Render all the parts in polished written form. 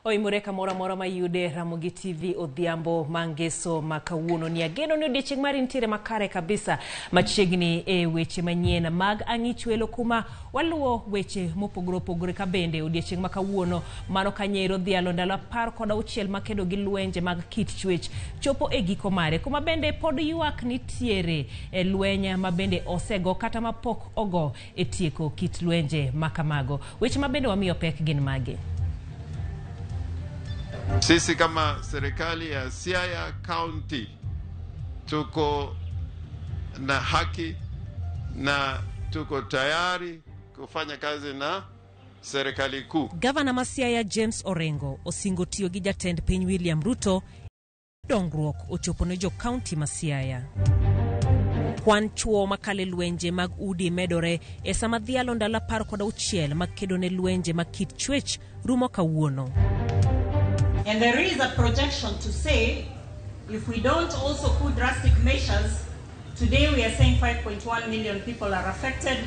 Oimore kamoro amora mayude Ramogi TV odhiambo mangeso ma kawuono ni ageno ni odiechieng' mari nitiere makare kabisa machiegni e weche manyien mag ang'ichwelo kuma waluwo weche mopogore opogore ka bende odiechieng' ma kawuono mano kanyero dhialo ndalo 16 makedo gi lwenje mag kit chwech chopo e giko mare kuma bende pod ywak nitiere e lweny ma bende osego kata mapok ogo e tieko kit lwenje makamago. Weche ma bende wamiyo pek gin mage? Sisi kama serikali ya Siaya County tuko na haki na tuko tayari kufanya kazi na serikali kuu. Gavana ma Siaya James Orengo osingo tiyo gi jatend piny William Ruto dongruok ochopo ne jo kaunti ma Siaya. Kwan chuo makale lwenje mag udi medore e sama dhialo ndalo 16 mag kedo ne lwenje mag kit chwech rumo kawuono. And there is a projection to say, if we don't also put drastic measures, today we are saying 5.1 million people are affected.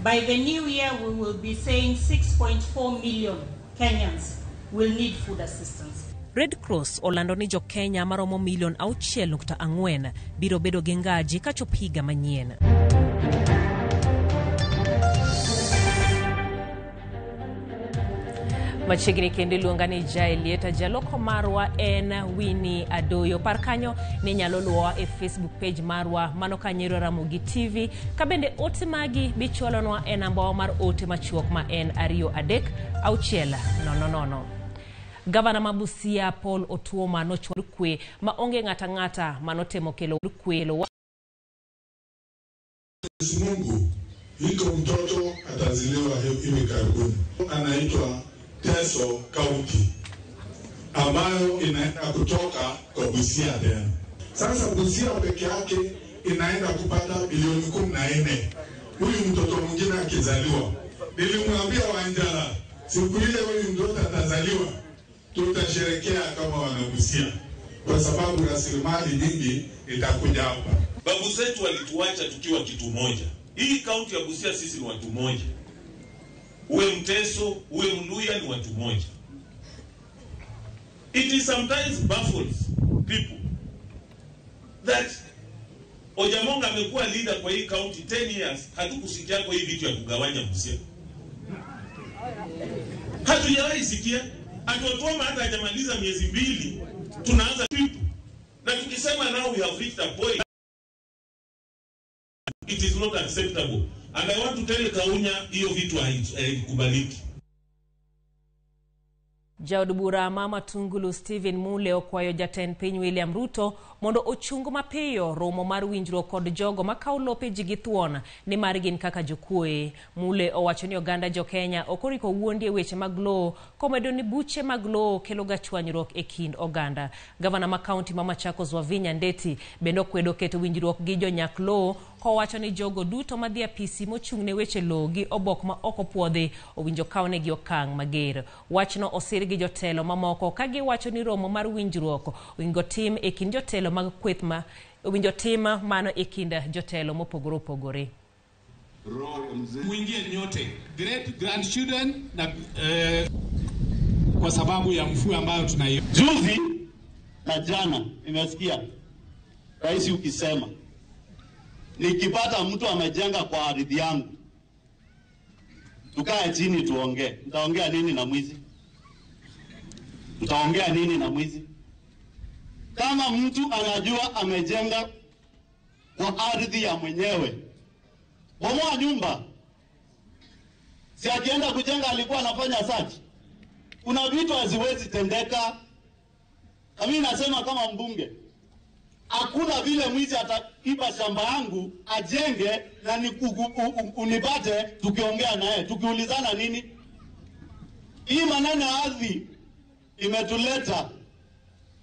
By the new year, we will be saying 6.4 million Kenyans will need food assistance. Red Cross olando ni jo Kenya maromo milion 6.4 biro bedo gi ngaji kachop higa manyien. Machiegni kendo iluonga ni Jaelieta, jaloko marwa en Winnie Adoyo. Par kanyo ni inyalo luwowa e Facebook page marwa mano Kanyero Ramogi TV, ka bende ote magi bichwalonwa e nambawa mar ote machuok ma en 2 3 6 0 0. Gavana ma Busia Paul Otuoma nochwalo kwe ma onge ng'ata ng'ata manotemo kelo kwe. Mungu iko mtoto atazaliwa hivi karibuni, anaitwa Teso County ambayo inaenda kutoka kwa Busia tena. Sasa Busia peke yake inaenda kupata bilioni 14. Huyu mtoto mwingine akizaliwa, nilimwambia Wanjala siku ile huyu mtoto atazaliwa tutasherekea kama wanabusia, kwa sababu rasilimali nyingi itakuja hapa. Babu zetu walituacha tukiwa kitu moja. Hii kaunti ya Busia sisi ni watu moja. Uwe Mteso, uwe Mluya ni watu moja. It is sometimes baffles people that Ojamonga amekuwa leader kwa hii county 10 years, hatukusikia kwa hii vitu ya kugawanya Busia. Hatujawahi sikia. Atuotoma hata hajamaliza miezi 2 tunaanza people. Na tukisema now we have reached a point, it is not acceptable. And I want to tell Kaunya hiyo vitu haikubaliki. Jaod bura mama Tungulu Stephen Mule okwayo jatend piny William Ruto mondo ochung mapiyo romo mar winjruok kod jogo makawo lope ji gi thuon nimar gin kaka jokuoye. Mule owacho ni oganda jo Kenya ok oriko wuondi e weche mag lowo komedo ni buche mag lowo kelo ga chwanyruok e kind oganda. Gavana ma kaunti ma Machakos Wavinya Ndeti bende okwedo keto winjruok gi jonyak lowo kowacho ni jogo duto madhi e apisi mochung' ne weche lowo gi obok ma ok opuodhi owinjo kawnegi okang' mager. Wachno osir gi jotelo mamoko ka giwacho ni romo mar winjruok owinjo tim e kind jotelo mag kweth ma owinjo tim mano e kind jotelo mopogore opogore. Muingie nyote great grandchildren na kwa sababu ya mvua ambayo tunayo. Juzi na jana nimesikia rais ukisema nikipata mtu amejenga kwa ardhi yangu tukae chini tuongee. Mtaongea nini na mwizi? Mtaongea nini na mwizi? Kama mtu anajua amejenga kwa ardhi ya mwenyewe, bomoa nyumba. Si akienda kujenga alikuwa anafanya search. Kuna vitu haziwezi tendeka. Na mimi nasema kama mbunge, hakuna vile mwizi ataiba shamba yangu ajenge na unipate tukiongea naye, tukiulizana nini. Hii maneno ya ardhi imetuleta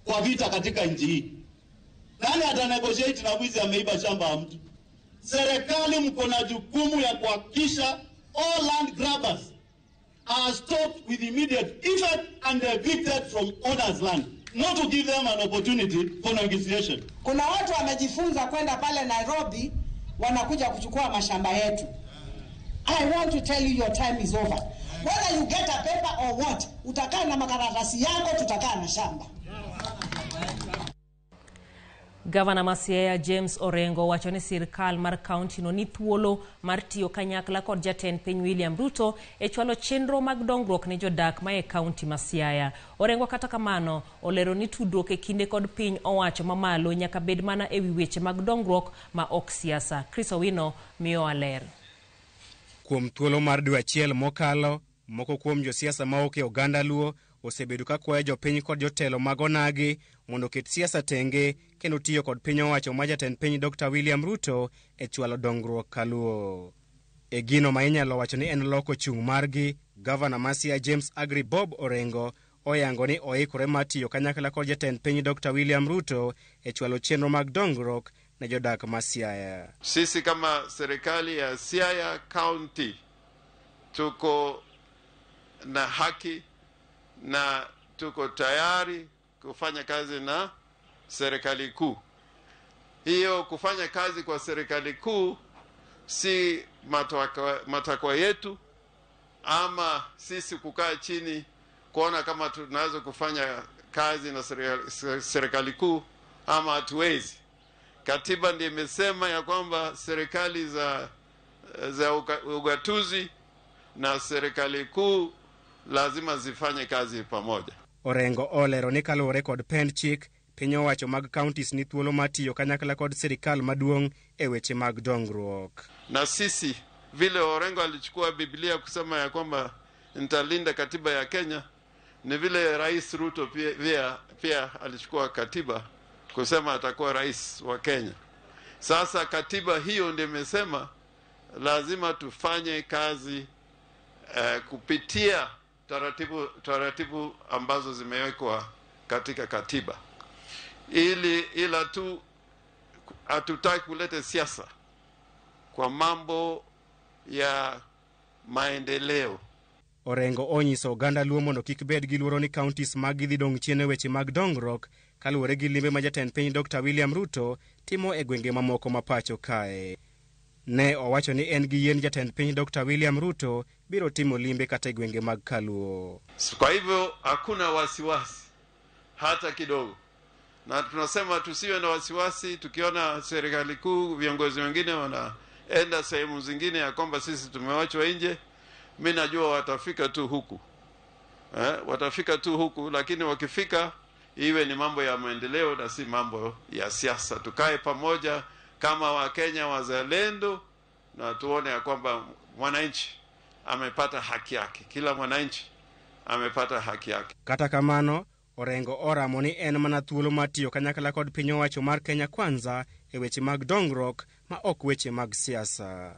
kwa vita katika nchi hii. Nani atanegotiate na mwizi ameiba shamba ya mtu? Serikali mko na jukumu ya kuhakikisha all land grabbers are stopped with immediate effect and evicted from owners' land, not to give them an opportunity for negotiation. Kuna watu wamejifunza kwenda pale Nairobi wanakuja kuchukua mashamba yetu. I want to tell you your time is over. Whether you get a paper or or what? Utakaa na makaratasi yako, tutakaa na shamba. Gavana ma Siaya James Orengo wacho ni sirkal mar kaunti no ni thuolo mar tiyo kanyakla kod jatend piny William Ruto e chwalo chenro mag dongruok ne jodak ma e kaunti ma Siaya. Orengo kata kamano olero ni tudruok e kinde kod piny owacho mamalo nyaka bed mana ewi weche mag dongruok ma ok siasa. Chris Owino miyowa ler. Kuom thuolo mar dwe achiel mokalo, moko kuom josiasa ma ok e oganda Luo osebedo ka kwayo jopiny kod jotelo mag onagi mondo oket siasa tenge kendo tiyo kod piny owacho ma jatend piny Dr. William Ruto e chwalo dongruok kaluo. E gino ma inyalo wacho ni en loko chung' margi, Gavana ma Siaya James Agri Bob Orengo oyango ni oikore mar tiyo kanyakla kod jatend piny Dr. William Ruto e chwalo chenro mag dongruok ne jodak ma Siaya. Sisi kama serikali ya Siaya County tuko na haki na tuko tayari kufanya kazi na serikali kuu. Hiyo kufanya kazi kwa serikali kuu si matakwa yetu ama sisi kukaa chini kuona kama tunaweza kufanya kazi na serikali kuu ama hatuwezi. Katiba ndiyo imesema ya kwamba serikali za ugatuzi na serikali kuu lazima zifanye kazi pamoja. Orengo olero ni kaluwore kod pend chik, piny owacho mag counties ni thuolo mar tiyo kanyakla kod sirikal maduong' e weche mag dongruok. Na sisi vile Orengo alichukua Biblia kusema ya kwamba nitalinda katiba ya Kenya, ni vile Rais Ruto pia alichukua katiba kusema atakuwa rais wa Kenya. Sasa katiba hiyo ndio imesema lazima tufanye kazi kupitia taratibu ambazo zimewekwa katika katiba. Ila tu hatutaki kuleta siasa kwa mambo ya maendeleo. Orengo onyiso oganda Luo mondo kik bed gi luoro ni counties mag gidhi dong' chien e weche mag dongruok kaluwore gi limbe ma jatend piny Dr. William Ruto timo e gwenge mamoko ma pacho kae. Ne owacho ni en gi yien jatend piny Dr. William Ruto biro timo limbe kata e gwenge mag Kaluo. Kwa hivyo hakuna wasiwasi hata kidogo, na tunasema tusiwe na wasiwasi tukiona serikali kuu viongozi wengine wanaenda sehemu zingine ya kwamba sisi tumewachwa nje. Mimi najua watafika tu huku. Watafika tu huku, lakini wakifika iwe ni mambo ya maendeleo na si mambo ya siasa. Tukae pamoja kama Wakenya wazalendo na tuone ya kwamba mwananchi amepata haki yake. Kila mwananchi amepata haki yake. Kata kamano, Orengo oramo ni en mana thuolo mar tiyo kanyakla kod piny owacho mar Kenya Kwanza e weche mag dongruok ma ok weche mag siasa.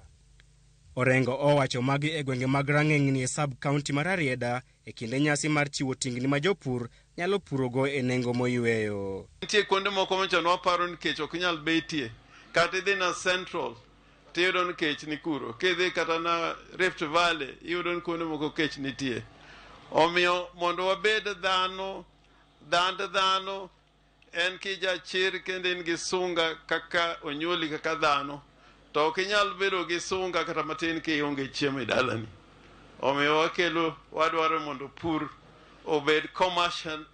Orengo owacho magi e gwenge mag Rang'eng'ni e sub-county mar Rarieda e kinde nyasi mar chiwo tingni ma jopur nyalo purogo e nengo moyweyo. Nitie kuonde moko machon waparo ni kech ok nyal betie. Kata idhi na Central tiyudo ni kech ni kuro. Kidhi kata na Rift Valley iyudo ni kuonde moko kech nitie. Omiyo mondo wabed dhano, dhand dhano en kijachir kendo in gi sunga kaka onyuoli kaka dhano. To ok inyal bedo gi sunga kata matin kionge chiemo e dalani. Omiyo wakelo wadwaro mondo pur obed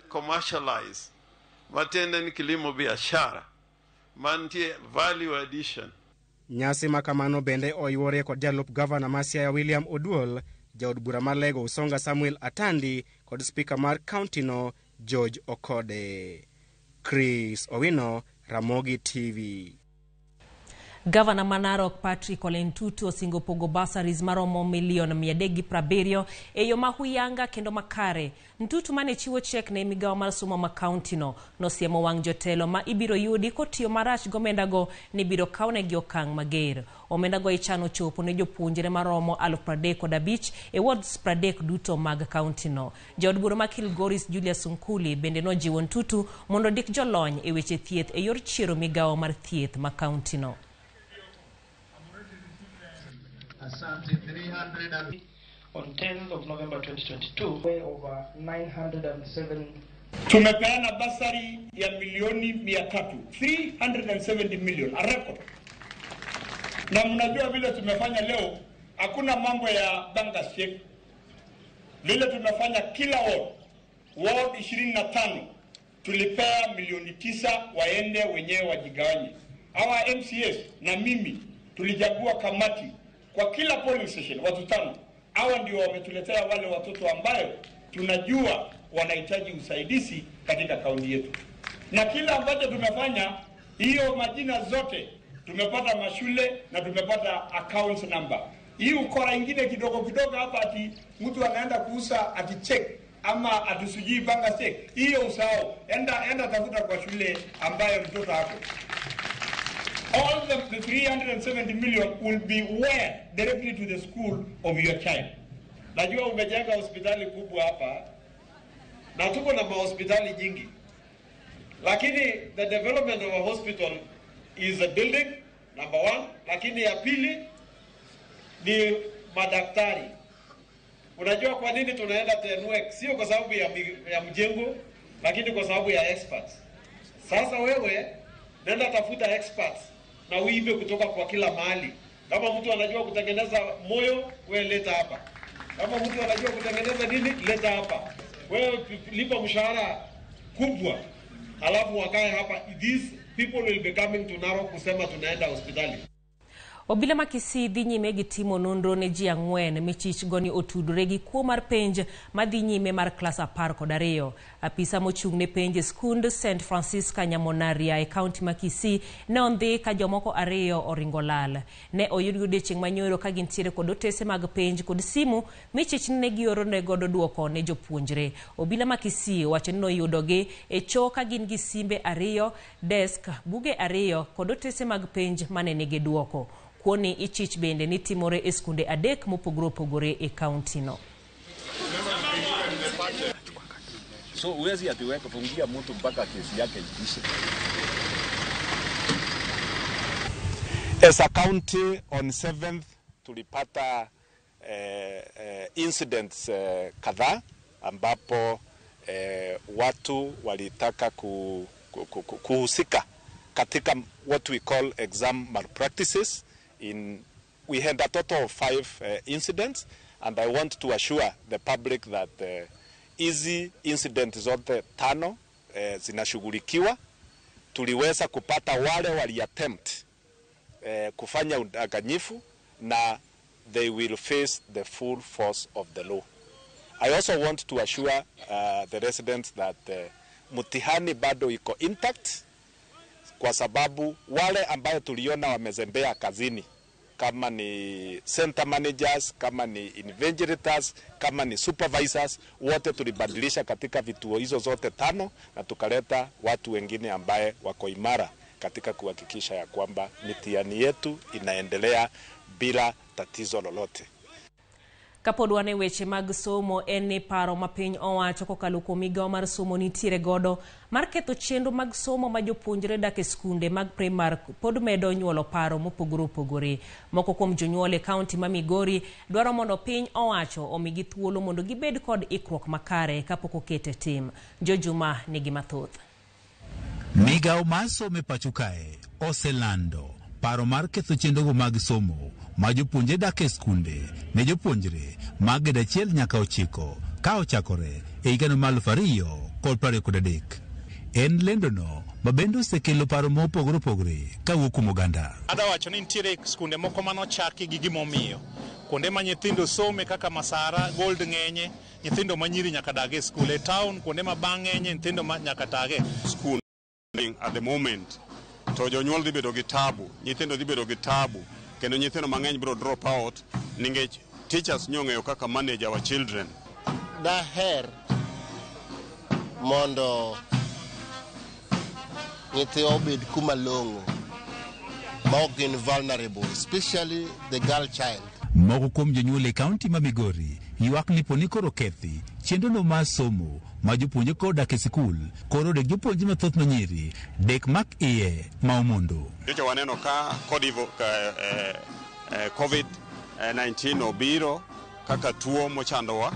commercialized. Matiende ni kilimo biashara. Mantie value addition. Nyasi ma kamano bende oyuore kod jalup gavana ma Siaya William Oduol, jaod bura mar Lego Usonga Samuel Atandi kod spika mar county no George Okode. Chris Owino, Ramogi TV. Gavana ma Narok Patrick Ole Ntutu osingo pogo bursaries maromo milion 370 e yo mahuyanga kendo makare. Ntutu mane chiwo chek ne migawo mar somo ma kaunti no nosiemo wang' jotelo ma ibiro yudi kotiyo marach gomendago ni biro kawnegi okang' mager. Omendago ichano chopo ne jopuonjre maromo 35,000 e wards 30 duto mag kaunti no. Jaod bura ma Kilgoris Julius Sunkuli bende nojiwo Ntutu mondo ondik jolony e weche thieth e yor chiero migawo mar thieth ma kaunti no. On 10th of November 2022, way over 907. Tumepeana basari ya milioni 300, 370 million, a record. Na mnajua vile tumefanya leo, hakuna mambo ya bankers check. Vile tumefanya kila ward, ward 25 tulipea milioni 9 waende wenyewe wajigawanye. Hawa MCAs na mimi tulichagua kamati kwa kila polling station watu tano. Hawa ndio wametuletea wale watoto ambayo tunajua wanahitaji usaidizi katika kaunti yetu, na kila ambacho tumefanya, hiyo majina zote tumepata mashule na tumepata accounts number. Hii ukora ingine kidogo kidogo hapa, ati mtu anaenda kuuza ati check ama ati sijui bank check, hiyo usahau. Enda enda tafuta kwa shule ambayo mtoto ako. All the 370 million will be wired directly to the school of your child. Najua umejenga hospitali kubwa hapa na tuko na mahospitali nyingi, lakini the development of a hospital is a building number one, lakini ya pili ni madaktari. Unajua kwa nini tunaenda Tenwek? Sio kwa sababu ya mjengo, lakini kwa sababu ya experts. Sasa wewe nenda tafuta experts na uibe kutoka kwa kila mahali. Kama mtu anajua kutengeneza moyo, wewe leta hapa. Kama mtu anajua kutengeneza nini, leta hapa. Wewe lipa mshahara kubwa, alafu wakae hapa. These people will be coming to Narok kusema tunaenda hospitali. Obila ma Kisii dhi nyime gi timo nonro ne ji 4 michich go ni otudore gi kuo mar penj madhi nyime mar klas 12. Apisa mochung' ne penj e skund St Francisca Nyamonaria e kaunti ma Kisii ne ondhi ka jomoko 2 oringo lal. Ne oyudgi odiechieng' manyoro ka gintiere kod otese mag penj kod simu michich ni ne gioro ne godo duoko ne jopuonjre. Obila ma Kisii wacho ni noyudogi e choo ka gin gi simbe 2, desk, buge 2 kod otese mag penj mane nigi duoko. Kuoni ichich bende ni timore e skunde 3 mopogore opogore e kaunti no. So huwezi atiweka fungia mtu mpaka kesi yake iishe. As a county on 7th tulipata incidents kadhaa ambapo watu walitaka kuhusika katika what we call exam malpractices. We had a total of 5 incidents, and I want to assure the public that hizi incidents zote 5 zinashughulikiwa. Tuliweza kupata wale wali attempt kufanya udanganyifu na they will face the full force of the law. I also want to assure the residents that mtihani bado iko intact, kwa sababu wale ambayo tuliona wamezembea kazini, kama ni center managers, kama ni invigilators, kama ni supervisors, wote tulibadilisha katika vituo hizo zote 5 na tukaleta watu wengine ambaye wako imara katika kuhakikisha ya kwamba mitihani yetu inaendelea bila tatizo lolote. Kapod wan e weche mag somo, en ni paro ma piny owacho kokalo kuom migawo mar somo nitiere godo mar ketho chenro mag somo ma jopuonjre dak e skunde mag primar pod medo nyuolo paro mopogore opogore. Moko kuom jonyuol e kaunti ma Migori dwaro mondo piny owacho omigi thuolo mondo gibed kod ikruok makare kapok okete tim. Jojuma nigi mathoth. Migawo mar somo e pacho kae oselando paro mar ketho chenrogo mag somo ma jopuonjre dak e skunde ne jopuonjre mag grade 1 nyaka 9 ka ochakore e higa mar 2023. En lendono ma bende osekelo paro mopogore opogore kawuok kuom oganda. Ada wacho ni nitiere skunde moko manochaki gi gimomiyo. Kuonde ma nyithindo some kaka Masara, Gold ng'enye, nyithindo ma nyiri nyaka dag e skul. E town kuonde ma bang' ng'enye, nyithindo ma nyaka tage. School at the moment to jonyuol dhi bedo gi tabu, nyithindo dhi bedo gi tabu, kendo nyithindo mang'eny biro drop out nikech teachers nyong'eyo kaka manage our children. Daher mondo nyithiwa obed kuma long'o ma ok gin vulnerable, especially the girl child. Moko kuom jonyuol e kaunti ma Migori ywak ni poni koro kethi chenrono mar somo ma jopuonjre koro dak e sikul koro dek jopuonjre mathoth ma nyiri dek mak iye ma omondo. Nyocha waneno ka COVID-19 obiro kaka tuo mochandowa,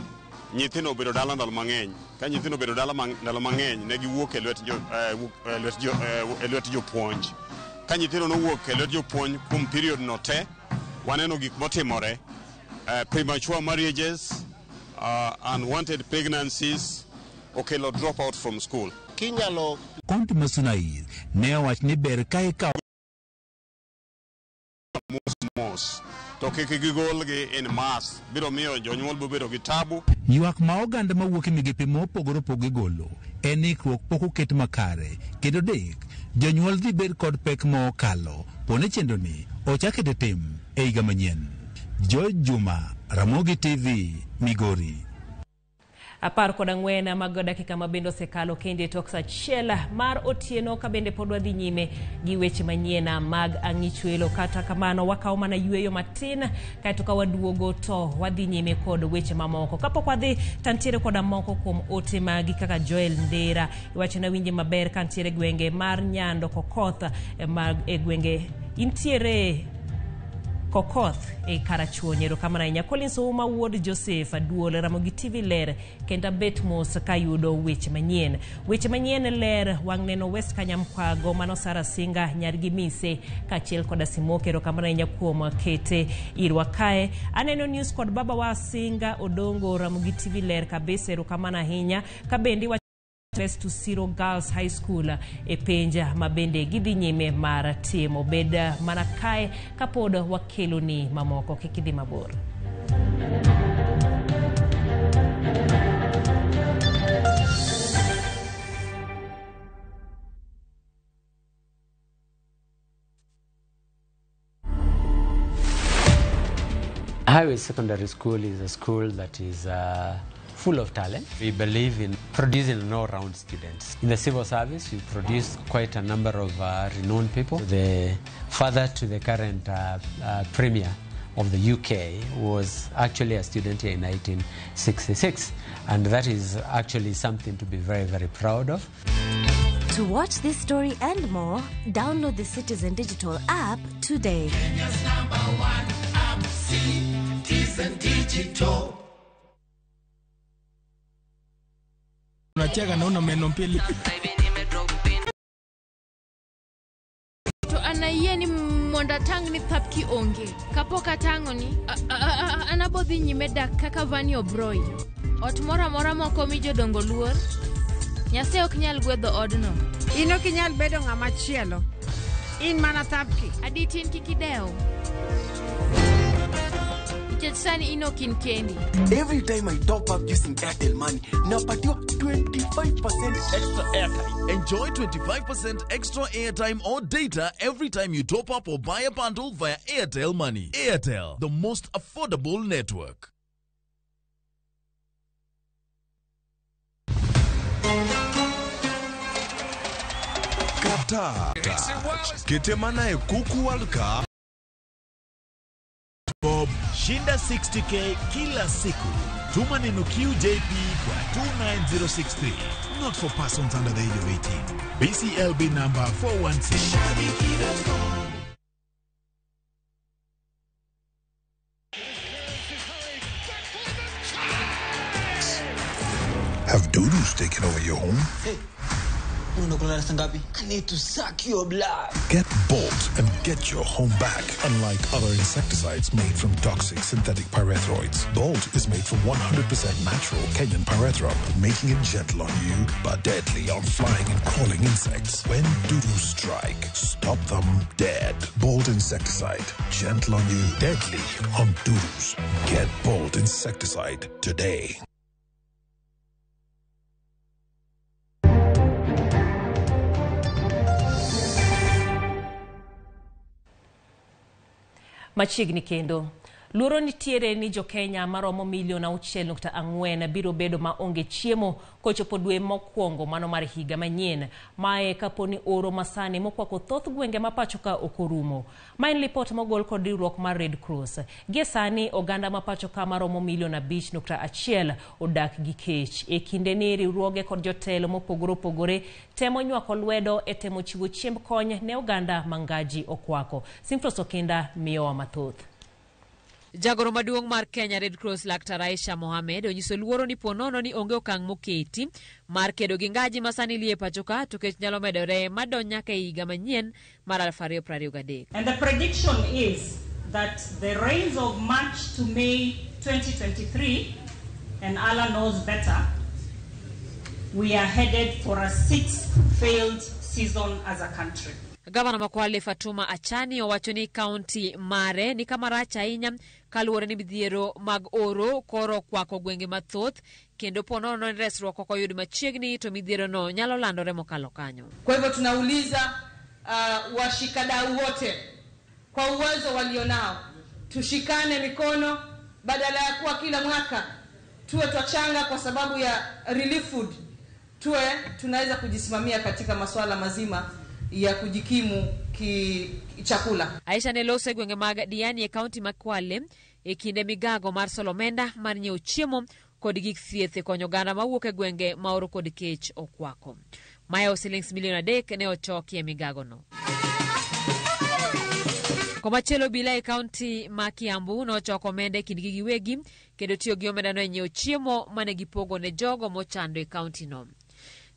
nyithindo obedo dala ndalo mang'eny. Ka nyithindo obedo dala ndalo mang'eny, ne giwuok e lwet jopuonj. Ka nyithindo nowuok e lwet jopuonj kuom period no te, waneno gik motimore, premature marriages, Unwanted pregnancies okelo drop out from school. Kinyalo Kaunti ma Sunai ne owach ni ber ka ikawo mos mos to kik gigolgi in mass biro miyo jonyuol biro bedo gi tabu. Ywak ma oganda mawuok e migepe mopogore opogore golo en ikruok pok oket makare kendo dek jonyuol dhi bed kod pek ma okalo pone chenro ni ochak e tim e higa manyien. George Juma, Ramogi TV, Migori. 14 mag dakika ma bende osekalo kendo e tok sa 1 mar otieno ka bende pod wadhi nyime gi weche manyien mag ang'ichwelo. Kata kamano wakawo mana yueyo matin kaeto ka waduogo to wadhi nyime kod weche mamoko. Kapok wadhi to ntiere koda moko kuom ote magi kaka Joel Ndera iwacho na winje maber ka ntiere gwenge mar Nyando Kokoth mag e gwenge intiere Kokoth e Karachuonyo. Erokamano ahinya. Collins Ouma wuod Joseph Aduol, Ramogi TV ler kendo abet mos kayudo weche manyien. Weche manyien ler wang' neno West Kanyamkwago mano Sara Singa nyargi Mise kaachiel koda Simoke. Erokamano ahinya kuom kete irwa kae. Aneno news kod baba wa Singa Odongo, Ramogi TV ler kabisa. Erokamano ahinya. Kabendi Best to Zero Girls High School e penj ma bende gidhi nyime mar timo. Bed mana kae kapod wakeloni mamoko, kik idhi mabor. Highway Secondary School is a school that is full of talent. We believe in producing an all-round students. In the civil service, we produce quite a number of renowned people. The father to the current premier of the UK was actually a student here in 1966, and that is actually something to be very, very proud of. To watch this story and more, download the Citizen Digital app today. Kenya's number one app, Citizen Digital. Unacheka naona meno mbili. To an ayie ni mondo atang' ni thapki onge. Kapok atang'o ni, an abodhi nyime dak kaka Vani Obroi. Ot moro amora moko mi jodongo luor, Nyasaye ok nyal gwedho odno. In ok inyal bedo ng'ama chielo. In mana thapki. Aditi in kik idew. Nikech sani in ok in kendi. Every time I top up using Airtel Money, napatiwa 25% extra airtime. Enjoy 25% extra airtime or data every time you top up or buy a bundle via Airtel Money. Airtel, the most affordable network. Qatar. Kete mana e Kuku World Cup. Bob, shinda 60k kila siku. Tuma neno QJP kwa 29063. Not for persons under the age of 18. BCLB number 416. Have dudus taken over your home? Hey. I need to suck your blood. Get Bolt and get your home back. Unlike other insecticides made from toxic synthetic pyrethroids, Bolt is made from 100% natural Kenyan pyrethrum, making it gentle on you but deadly on flying and crawling insects. When dudus strike, stop them dead. Bolt insecticide, gentle on you, deadly on dudus. Get Bolt insecticide today. Machiegni kendo luoro nitiere ni jo-Kenya maromo milion 6.4 biro bedo maonge chiemo kochopo dwe mokwongo mano mar higa manyien. Mae kapo ni oro masani mokwako thoth gwenge ma pacho ka ok orumo. Ma en lipot mogol kod riwruok mar Red Cross. Gie sani oganda ma pacho ka maromo milion 5.1 odak gi kech. E kinde ni riwruoge kod jotelo mopogore opogore temo nywako lwedo e temo chiwo chiemb kony ne oganda ma ngaji okwako. Simfros Okinda miyowa mathoth. Jagoro maduong' mar Kenya Red Cross Laktar Aisha Mohamed onyiso luoro ni ponono ni onge okang' moketi mar kedo gi ngaji ma sani lie pacho ka to kech nyalo medore madonj nyaka e higa manyien mar 2023. And the prediction is that the rains of March to May 2023 and Allah knows better, we are headed for a sixth failed season as a country. Gavana ma Kwale Fatuma Achani owacho ni kaunti mare ni kama rach ahinya kaluwore ni midhiero mag oro koro okwako gwenge mathoth kendo po nono ni resruok ok oyud machiegni to midhierono nyalo landore mokalo kanyo. Kwa hivyo tunauliza washikadau wote kwa uwezo walionao tushikane mikono, badala ya kuwa kila mwaka tuwe twachanga kwa sababu ya relief food, tuwe tunaweza kujisimamia katika masuala mazima ya kujikimu ki chakula. Aisha ne loso e gwenge mag Diani e kaunti ma Kwale e kinde migago mar solo omenda mar nyiewo chiemo kod gik thieth e konyo oganda mawuok e gwenge ma oro kod kech okwako. Maeo silings milion 3 ne ochoki e migagono. Komachielo obila e kaunti ma Kiambu nochoko omenda e kindgi giwegi kendo tiyo gi omendano e nyiewo chiemo mane gipogo ne jogo mochando e kauntino.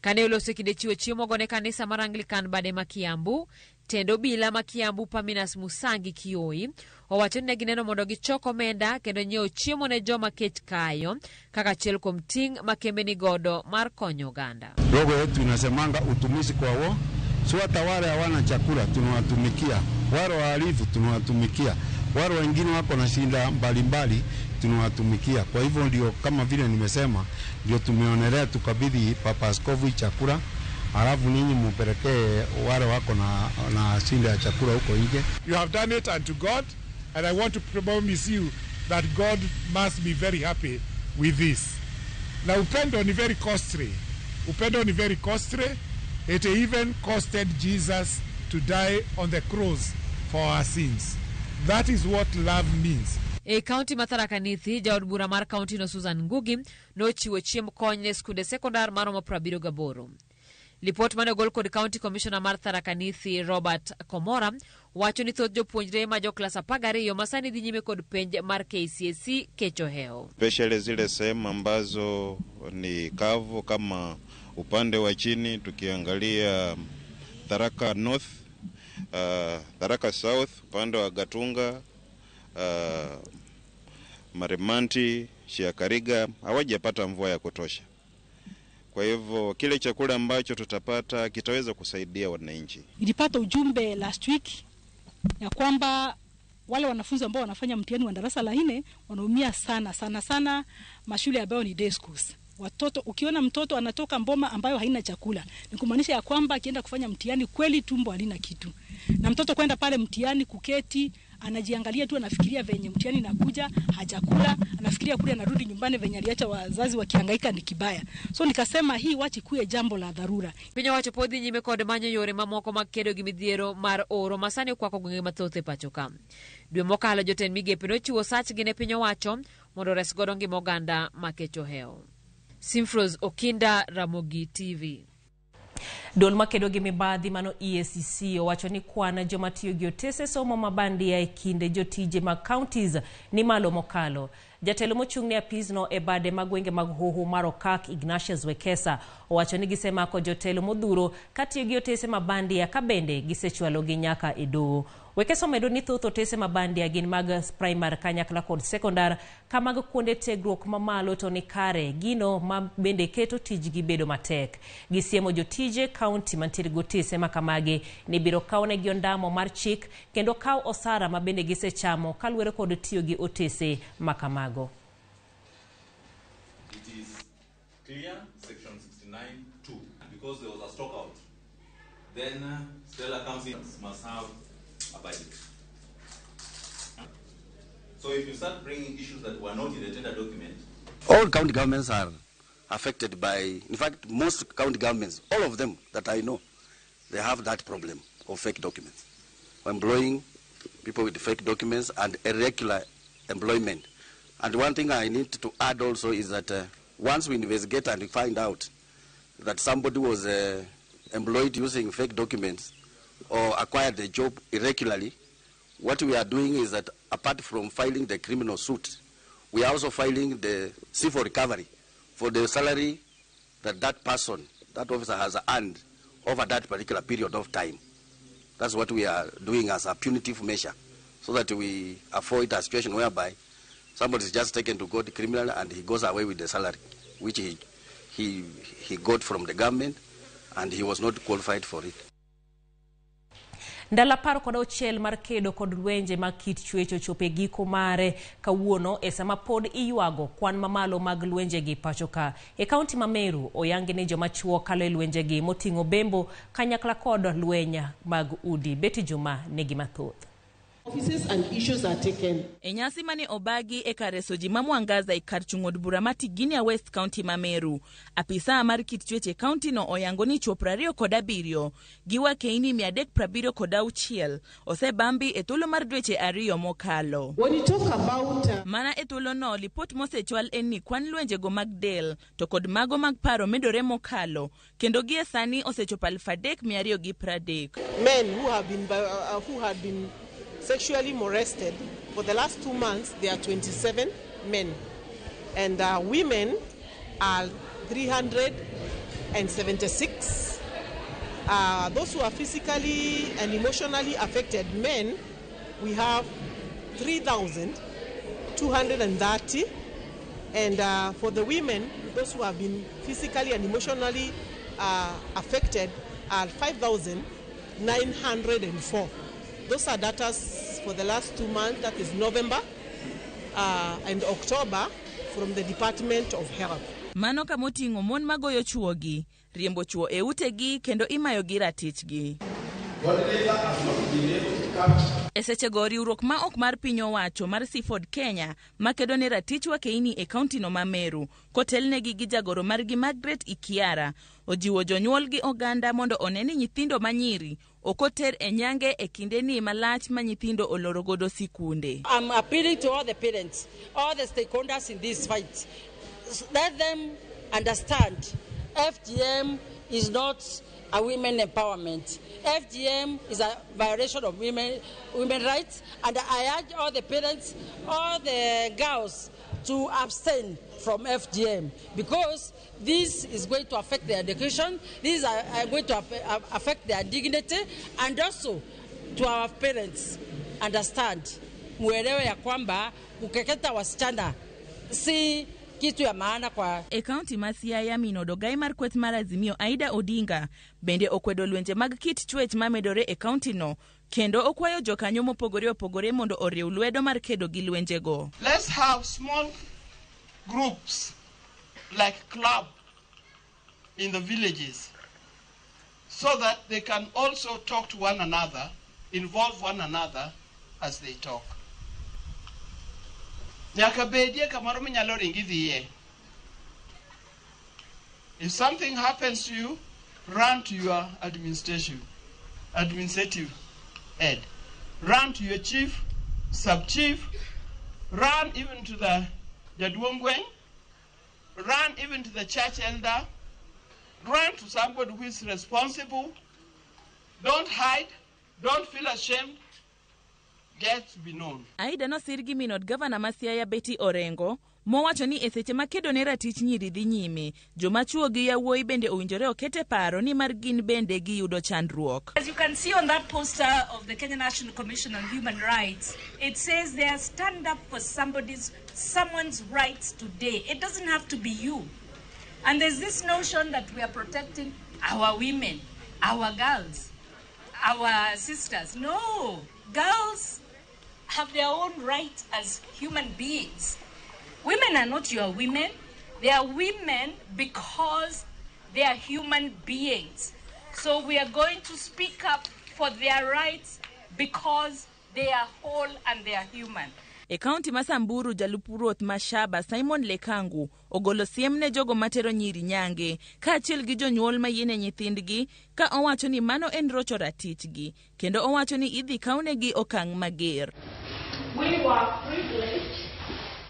Kane oloso e kinde chiwo chiemogo ne kanisa mar Anglican bade ma Kiambu, tend obila ma Kiambu Paminas Musangi Kioi owacho ni ne gineno mondo gichok omenda kendo nyiewo chiemo ne joma kech kayo kaka achiel kuom ting' ma kembe ni godo mar konyo oganda. Rogo yetu inasemanga utumishi kwa wo, si hata wale hawana chakula tunawatumikia, wale wahalifu tunawatumikia, wale wengine wako na shida mbalimbali tunawatumikia. Kwa hivyo ndio kama vile nimesema, ndio tumeonelea tukabidhi Papa Askofu chakula, alafu ninyi mupelekee wale wako na shida ya chakula huko nje. You have done it unto God, and I want to promise you that God must be very happy with this. Na upendo ni very costly. Upendo ni very costly. It even costed Jesus to die on the cross for our sins. That is what love means. E kaunti ma Tharaka Nithi, jaod bura mar kaunti no Susan Ngugi nochiwo chiemb kony ne skunde sekondar maromo 78. Lipot mane ogol kod County Commissioner mar Tharaka Nithi Robert Komora wacho ni thoth jopuonjre ma jo klas 12 ma sani dhi nyime kod penj mar KCSE kech ohewo. Especially zile sehemu ambazo ni kavu kama upande wa chini, tukiangalia Tharaka North, Tharaka South, upande wa Gatunga, Marimanti, Shiakariga hawajapata mvua ya kutosha. Kwa hivyo kile chakula ambacho tutapata kitaweza kusaidia wananchi. Nilipata ujumbe last week ya kwamba wale wanafunzi ambao wanafanya mtihani wa darasa la 4 wanaumia sana sana sana mashule ambayo ni day schools. Watoto, ukiona mtoto anatoka mboma ambayo haina chakula, ni kumaanisha ya kwamba akienda kufanya mtihani kweli tumbo halina kitu. Na mtoto kwenda pale mtihani kuketi, anajiangalia tu, anafikiria venye mtihani nakuja, hajakula, anafikiria kule anarudi nyumbani venye aliacha wazazi wakihangaika ni kibaya. So nikasema hii wachi kuwe jambo la dharura. Piny owacho pod dhi nyime kod manyo yore mamoko mag kedo gi midhiero mar oro ma sani okwako gwenge mathoth e pacho ka. Dwe mokalo jotend migepe nochiwo sachgi ne piny owacho mondo ores godo ngima oganda ma kech ohewo. Simfros Okinda, Ramogi TV. Duol makedo gi mibadhi mano EACC owacho ni kwan joma tiyo gi otese somo mabandia e kinde jotije mag counties ni malo mokalo. Jatelo mochung' ne apisno e bade mag gwenge mag Hoho mar Okak, Ignatius Wekesa, owacho ni gisemako jotelo modhuro katiyo gi otese mabandia ka bende gisechwalogi nyaka e doho. Wekesa omedo ni thoth otese mabandia gin mag primary kanyakla kod sekondar, ka mag kuonde tiegruok mamalo to ni kare, gino ma bende keto tijgi bedo matek. Gisiemo jotije kaunti mantiere gi otese makamagi ni biro kawnegi ondamo mar chik kendo kaw osara ma bende gisechamo kaluwore kod tiyo gi otese makamago. It is clear, section 69(2), because there was a stock out. Then Stella comes in, must have a budget. So if you start bringing issues that were not in the tender document, all county governments are affected by, in fact, most county governments, all of them that I know, they have that problem of fake documents. Employing people with fake documents and irregular employment. And one thing I need to add also is that once we investigate and we find out that somebody was employed using fake documents or acquired the job irregularly, what we are doing is that apart from filing the criminal suit, we are also filing the civil recovery for the salary that that person, that officer has earned over that particular period of time. That's what we are doing as a punitive measure, so that we avoid a situation whereby Somebody is just taken to court criminally and he goes away with the salary, which he got from the government, and he was not qualified for it. Ndalo 16 mar kedo kod lwenje mag kit chwech ochopo e giko mare kawuono e sama pod iywago kwan mamalo mag lwenjegi pacho ka. E kaunti ma Meru, oyangi ni joma chuo kalo e lwenjegi moting'o bembo kanyakla kod lweny mag udi. Betty Juma nigi mathoth. Offices and issues are taken. E nyasi mane obagi e kar reso ji ma Mwangaza e kar chung' od bura ma Tigania West County ma Meru. Apisa mar kit chwech e kaunti no oyango ni chwo 27 gi wakeini 376 osebambi e thuolo mar dweche 2 mokalo. When you talk about, Mana e thuolo no, lipot mosechwal en ni kwan lwenjego mag del to kod mago mag paro medore mokalo, kendo gie sani osechopo 3230. Men who have been who had been sexually molested for the last 2 months, there are 27 men, and women are 376. Those who are physically and emotionally affected, men, we have 3,230, and for the women, those who have been physically and emotionally affected are 5,904. Those are data for the last 2 months, that is November and October, from the Department of Health. Mano kamoting'o mon magoyo chuogi, riembo chuo e utegi kendo imayogi ratichgi. E sechego riwruok ma ok mar piny owacho mar Seaford Kenya makedo ne ratich wakeini e kaunti no ma Meru kotelnegi gi jagoro margi Margaret Ikiara ojiwo jonyuol gi oganda mondo one ni nyithindo manyiri ok oter e nyange e kindeni malach ma nyithindo oloro godo sikunde. I'm appealing to all the parents, all the stakeholders in this fight. Let them understand FGM is not a women empowerment. FGM is a violation of women rights, and I urge all the parents, all the girls to abstain from FGM, because this is going to affect their education, this is going to affect their dignity, and also to our parents, understand, muelewe ya kwamba kukeketa wasichana si kitu ya maana kwa. E kaunti ma Siaya, min od ogai mar kweth mar Azimio Aida Odinga bende okwedo lwenje mag kit chwech mamedore e kaunti no, kendo okwayo jokanyo mopogore opogore mondo oriw lwedo mar kedo gi lwenjego. Let's have small groups like club in the villages so that they can also talk to one another, involve one another as they talk. Nyaka bedie kamoro minyalo ringi dhiye. If something happens to you, run to your administrative head. Run to your chief, sub-chief, run even to the jaduong' gweng', run even to the church elder, run to somebody who is responsible. Don't hide, don't feel ashamed. Get to be known. Aida nosir gi min od gavana ma Siaya Betty Orengo mowacho ni e seche ma kedo ne ratich nyiri dhi nyime, joma chuo gi yawuoyi bende owinjore okete paro ni mar gin bende giyudo chandruok. As you can see on that poster of the Kenya National Commission on Human Rights, it says there, stand up for someone's rights today. It doesn't have to be you. And there's this notion that we are protecting our women, our girls, our sisters. No, girls have their own rights as human beings. Women are not your women. They are women because they are human beings. So we are going to speak up for their rights because they are whole and they are human. E kaunti ma Samburu, jalup ruoth ma Shaba Simon Lekangu ogolo siem ne jogo matero nyiri nyange kaachiel gi jonyuol mayiene nyithindgi, ka owacho ni mano en rocho ratichgi, kendo owacho ni idhi kawnegi okang' mager. We were privileged.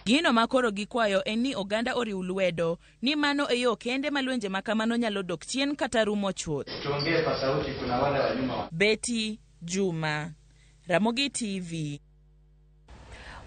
Gino ma koro gikwayo en ni oganda oriw lwedo ni mano e yo kende ma lwenje ma kamano nyalo dok chien kata rumo chuth. Tuongee kwa sauti, kuna wale wa nyuma. Betty Juma, Ramogi TV.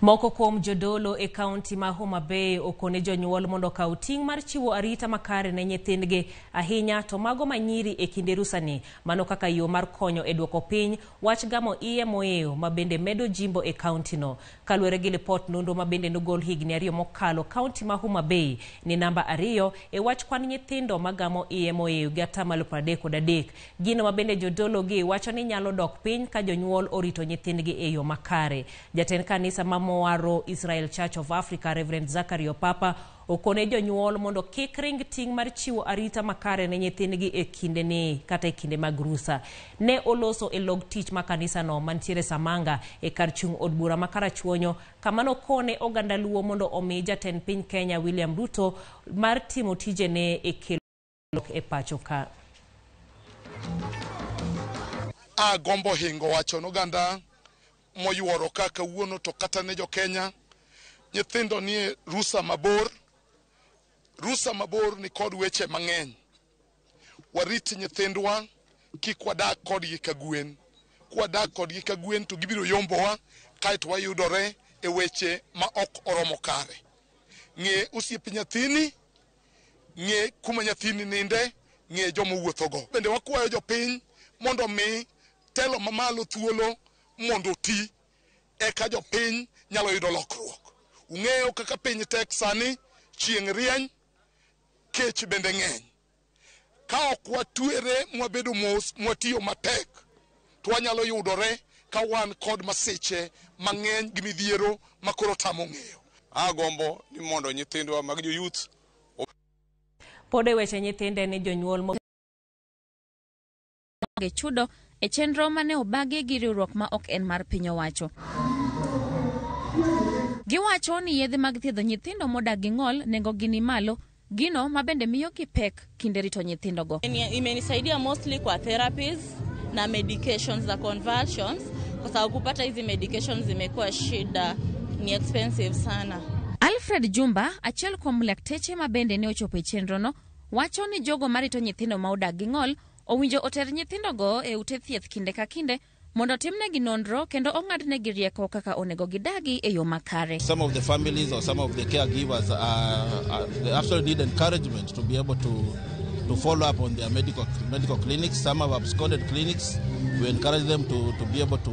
Moko kuom jodolo e kaunti ma Homa Bay okone jonyuol mondo okaw ting' mar chiwo arita makare ne nyithindgi ahinya to mago manyiri e kinde rusani mano kaka yo mar konyo e duoko piny wach gamo iye moewo ma bende medo jimbo e kaunti no. Kaluwore gi lipot nonro ma bende nogol higni 2 mokalo, kaunti ma Homa Bay ni namba 2 e wach kwan nyithindo magamo iye moewo gi 33%. Gino ma bende jodolo gi wacho ni nyalo dok piny ka jonyuol orito nyithindgi e yo makare. Jatend kanisa ma Moaro Israel Church of Africa Reverend Zachary Opapa okone jonyuol mondo kik ring ting' mar chiwo arita makare ne nyithindgi e kinde ni kata e kinde mag rusa. Ne oloso e log tich ma kanisano mantiere Samanga e kar chung' od bura ma Karachuonyo kama nokone oganda Luo mondo omi jatend piny Kenya William Ruto mar timo tijene e kelo e pacho ka. Agombo hingo wacho noganda moyuoro ka kawuono to kata ne jo-Kenya, nyithindo nie rusa mabor. Rusa mabor ni kod weche mang'eny. Warit nyithindwa kik wadak kodgi ka gwen. Kwadak kodgi ka gwen to gibiro yombowa kaeto wayudore e weche ma ok oromo kare. Ng'e osiep nyathini, ng'e kuma nyathini ninde, ng'e joma owuothogo. Bende wakwayo jopiny mondo mi telo mamalo thuolo mondo oti eka jopiny nyalo yudo lokruok. Ung'eyo kaka piny tek sani, chieng' rieny, kech bende ng'eny. Ka ok watwere mwabedo mos mwatiyo matek, to wanyalo yudore ka wan kod masiche mang'eny gi midhiero ma koro tamo ng'eyo. Agombo ni mondo nyithindwa mag jo youth pod e weche nyithinde ni jonyuol chudo e chenro mane obagi gi riwruok ma ok en mar piny owacho. Giwacho ni yedhe mag thiedho nyithindo modak gi ng'ol nengogi ni malo, gino ma bende miyo gi pek kinde rito nyithindogo. Imenisaidia mostly kwa therapies na medications za convulsions, kwa sababu kupata hizi medications zimekuwa shida, ni expensive sana. Alfred Jumba, achiel kuom lakteche ma bende ne ochopo e chenrono, wacho ni jogo marito nyithindo ma odak gi ng'ol owinjo oter nyithindogo e ute thieth kinde ka kinde mondo timnegi nonro kendo ong'adnegi rieko kaka onego gidagi e yo makare. Some of the families or some of the caregivers they actually need encouragement to be able to follow up on their medical clinics. Some have absconded clinics. We encourage them to be able to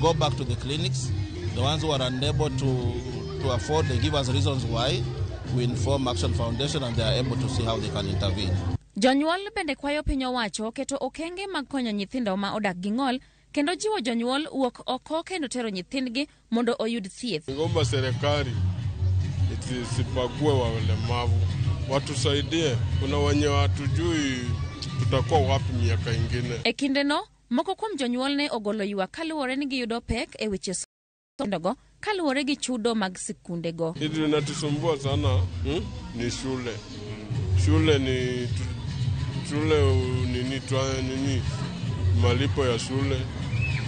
go back to the clinics. The ones who are unable to afford, they give us reasons why. We inform Action Foundation and they are able to see how they can intervene. Jonyuol bende kwayo piny owacho keto okenge mag konyo nyithindo ma odak gi ng'ol kendo jiwo jonyuol wuok oko kendo tero nyithindgi mondo oyud thieth. Ngomba serikali isibague walemavu, watusaidie. Kuna wenye hatujui tutakuwa wapi miaka ingine. E kindeno, moko kuom jonyuol ne ogolo ywak kaluwore ni giyudo pek e weche somo kaluwore gi chudo mag sikundego. Kitu inatusumbua sana ni shule. Shule ni shule nini malipo ya shule,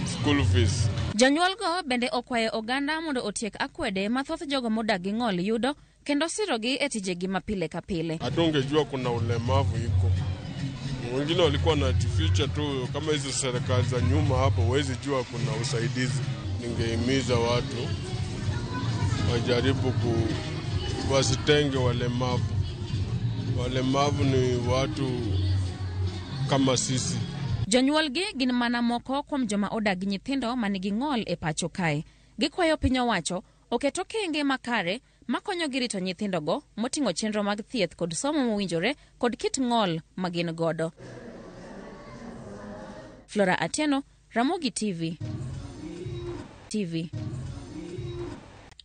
school fees. Jonyuolgo bende okwayo oganda mondo otiek akwede ma thoth jogo modak gi ng'ol yudo kendo sirogi e tijegi ma pile ka pile. Hatungejua kuna ulemavu iko. Wengine walikuwa wanajificha tu kama hizo serikali za nyuma hapo, huwezi jua kuna usaidizi. Ningehimiza watu wajaribu wasitenge walemavu. Walemavu ni watu kama sisi. Jonyuolgi gin mana moko kuom joma odak gi nyithindo manigi ng'ol e pacho kae. Gikwayo piny owacho oket okenge makare makonyogi rito nyithindogo moting'o chenro mag thieth kod somo mowinjore kod kit ng'ol ma gin godo. Flora Atieno, Ramogi TV.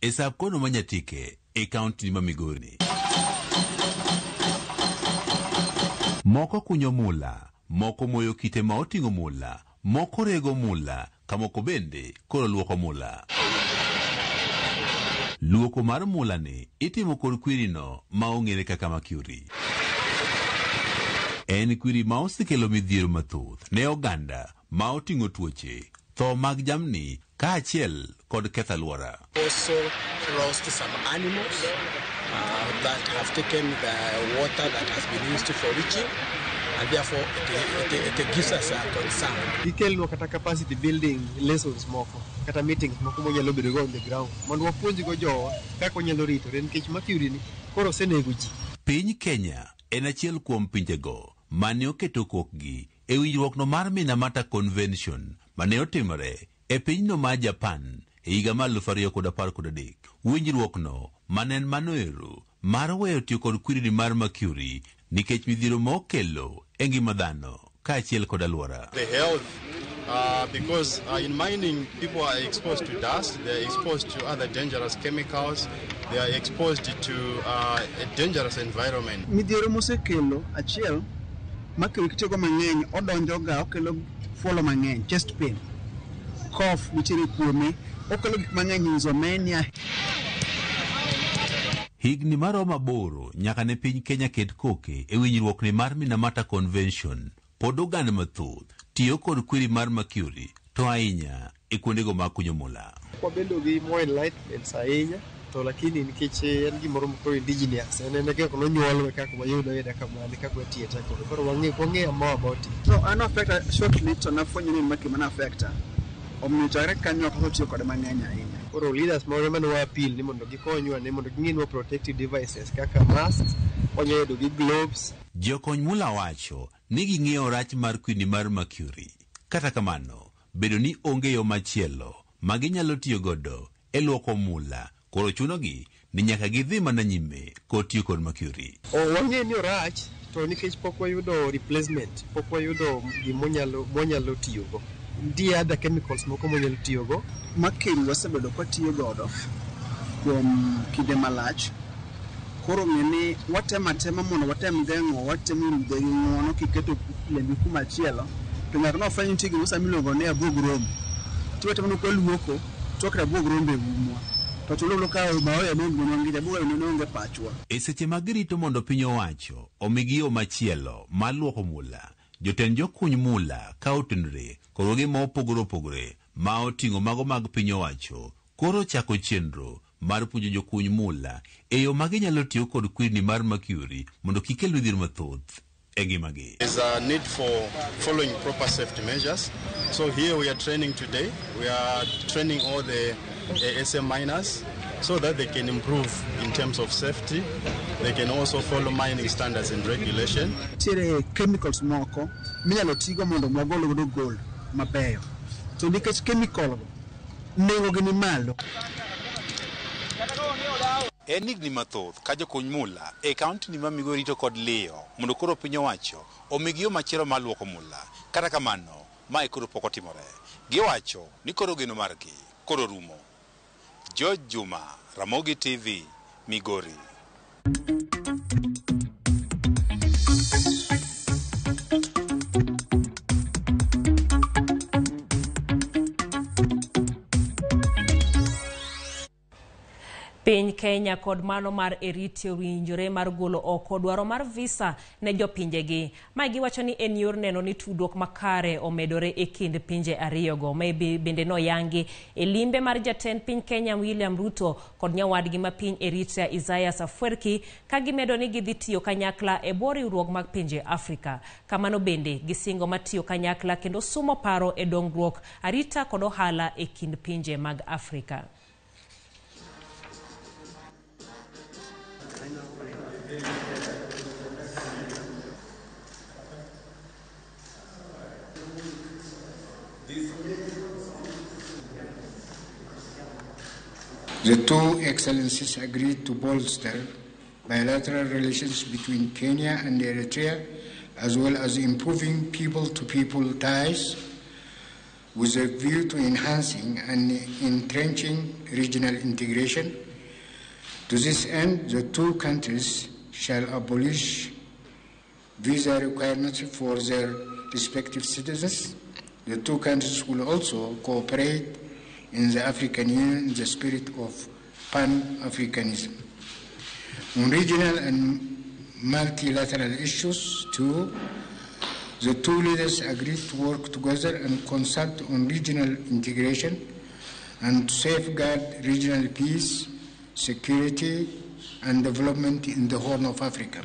E sap kono ma Nyatike e kaunti ma Migori. Moko kunyo mula, moko moyo kite ma oting'o mula, moko rego mula, kamoko bende koro luoko mula. Luoko mar mula ni itimo kod kwirino ma ong'ere kaka mercury. En kwiri ma osekelo midhiero mathoth ne oganda ma oting'o tuoche, tho mag jamni kaachiel kod ketho alwora. Also lost some animals that have taken the water that has been used for leaching. And therefore, it gives us a concern. Gikelnwa kata capacity building lessons moko kata meetings moko mwanyalo bedo go on the ground mondo wapuonjgo jowa kaka wanyalo ritore nikech mercury ni koro osenego ji. Piny Kenya en achiel kuom pinjego mane oketo kokgi e winjruokno mar Minamata Convention mane otimore e pinyno mar Japan e higa mar 2013. Winjruokno mane en mano ero mar weyo tiyo kod kwirni mar mercury nikech midhiero ma okelo e ngima dhano kaachiel kod alwora. The health, because in mining people are exposed to dust, they are exposed to other dangerous chemicals, they are exposed to a dangerous environment. Midhiero mosekelo achiel, mercury kitiyogo mang'eny odonjoga okelo fuolo mang'eny, chest pain, cough nitiere kuome, okelo gik mang'eny, insomnia. Higni maromo 8 nyaka ne piny Kenya ket koke e winjruokni mar Minamata Convention, pod oganda mathoth tiyo kod kwiri mar mercury to ahinya e kuondego mag kunyo mula. Wabedo gi more enlightenment ahinya to lakini nikech en gimoro mokoro indigenous en en kaka nonyuolwe kaka wayudo ayuda kamano kaka watiye te kode koro wang'eyo more about it. No, an affecta shortly to nafwenyo ni en mercury mana affecta. Omiyo chakre kanyo ok tiyo kode mang'eny ahinya. Koro leaders moro ema ne wa appeal ni mondo gikonywa ni mondo ging'inwa protective devices kaka masks, wanyalo yudo gi gloves. Jokony mula wacho ni ging'eyo rach mar kwini mar mercury. Kata kamano, bedo ni onge yo machielo ma ginyalo tiyo godo e luoko mula, koro chunogi ni nyaka gidhi mana nyime kod tiyo kod mercury. Wang'eyo ni orach to nikech pok wayudo replacement, pok wayudo gimonyalo tiyogo. Nitie other chemicals moko mwanyalo tiyogo. Mercury wasebedo kwatiyo godo kuom kinde malach. Koro ng'e ni watemo atema mondo watem geng'o, watemo rudhe gi ng'uono kiketo lembi kuma chielo. To ng'ato nofwenyo nitie gimoro sama iluongo ni abuog rombe. To watemo ni kwaluoko, to waketo abuog rombe e umwa. To chulo ka maoya ne onge abuog rombe ne onge pachwa. E seche ma girito mondo piny owacho omigi yo machielo mar luoko mula, jotend jokuny mula ka otenore kod gi ma opogore opogore ma oting'o mago mag piny owacho koro chako chenro mar puonjo jokuny mula e yo ma ginyalo tiyo kod kwirni mar mercury mondo kik kel midhiero mathoth e ngimagi. There's a need for following proper safety measures. So here we are training today. We are training all the SM miners so that they can improve in terms of safety. They can also follow mining standards and regulation. Nitiere chemicals moko minyalo tigo mondo wagol godo gold mabeyo. To nikech chemical go nengo gi ni malo. En higni mathoth ka jokuny mula e kaunti ni ma Migori rito kod liyo mondo koro piny owacho omigi yo machielo mar luoko mula. Kata kamano, mae koro pok otimore. Giwacho ni koro geno margi koro rumo. George Juma, Ramogi TV, Migori. Piny Kenya kod mano mar Eritrea owinjore mar golo oko dwaro mar visa ne jopinjegi. Mae giwacho ni en yor neno ni tudruok makare omedore e kind pinje ariyogo. Mae bende noyangi e limbe mar jatend piny Kenya William Ruto kod nyawadgi ma piny Eritrea Isaias Afwerki ka gimedo ni gidhi tiyo kanyakla e bwo riwruok mag pinje Afrika. Kamano bende gisingo matiyo kanyakla kendo sumo paro e dongruok, arita kod ohala e kind pinje mag Afrika. The two excellencies agreed to bolster bilateral relations between Kenya and Eritrea, as well as improving people-to-people ties with a view to enhancing and entrenching regional integration. To this end, the two countries shall abolish visa requirements for their respective citizens. The two countries will also cooperate in the African Union in the spirit of Pan-Africanism. On regional and multilateral issues, too, the two leaders agreed to work together and consult on regional integration and to safeguard regional peace, security, and development in the Horn of Africa.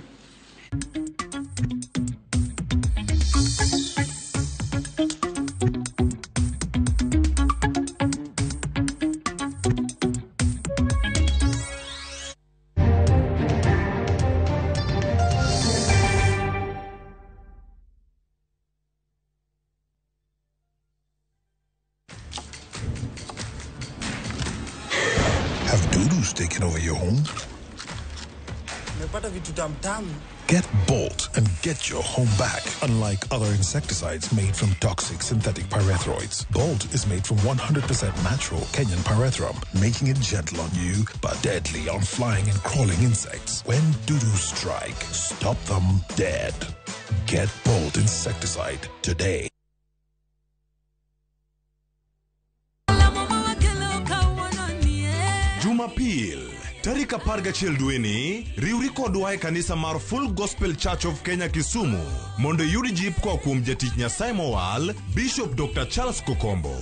taking over your home? Nimepata vitu tamtamu. Get Bolt and get your home back. Unlike other insecticides made from toxic synthetic pyrethroids, Bolt is made from 100% natural Kenyan pyrethrum, making it gentle on you but deadly on flying and crawling insects. When dudu strike, stop them dead. Get Bolt insecticide today. Jumapil tarik 11 dweni riwri kodwa e kanisa mar Full Gospel Church of Kenya Kisumu mondo iyud jip koa kuom jatich Nyasaye mowal Bishop Dr. Charles Kokombo.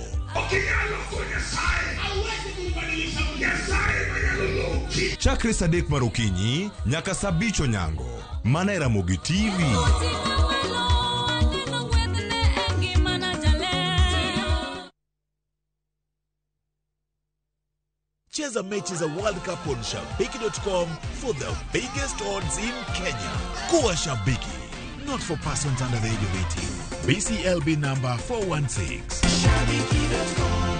Chakre saa 3 mar okinyi nyaka saa 5 onyango mana e Ramogi TV. Cheza mechi za World Cup on Shabiki.com for the biggest odds in Kenya. Kuwa Shabiki. Not for persons under the age of 18. BCLB number 416. Shabiki.com.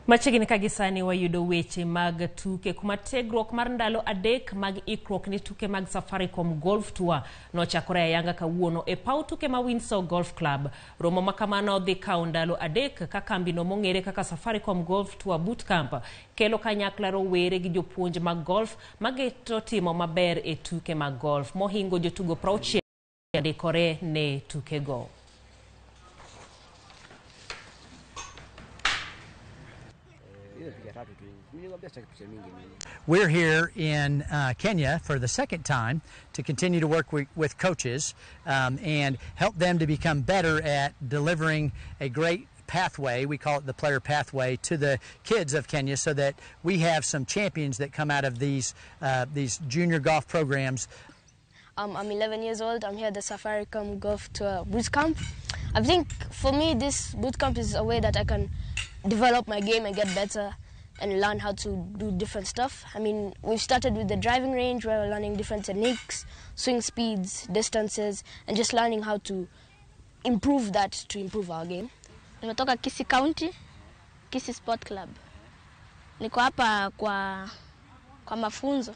Machiegni ka gisani wayudo weche mag tuke kuma tiegruok mar ndalo 3 mag ikruok ne tuke mag Safaricom Golf Tour nochakore ayanga kawuono e paw tuke ma Windsor Golf Club. Romo ma kamano dhi kawo ndalo 3 ka kambino mong'ere kaka Safaricom Golf Tour Bootcamp kelo kanyakla rowere gi jopuonj mag golf mageto timo maber e tuke mag golf. Mohingo jotugo 60 ndikore ne tukego. We're here in Kenya for the second time to continue to work with coaches and help them to become better at delivering a great pathway. We call it the player pathway to the kids of Kenya so that we have some champions that come out of these junior golf programs. I'm 11 years old. I'm here at the Safaricom Golf Tour Boot Camp. I think for me this boot camp is a way that I can develop my game and get better and learn how to do different stuff. I mean, we've started with the driving range where we're learning different techniques, swing speeds, distances, and just learning how to improve that to improve our game. Nimetoka Kisii County, Kisii Sport Club. Niko hapa kwa mafunzo.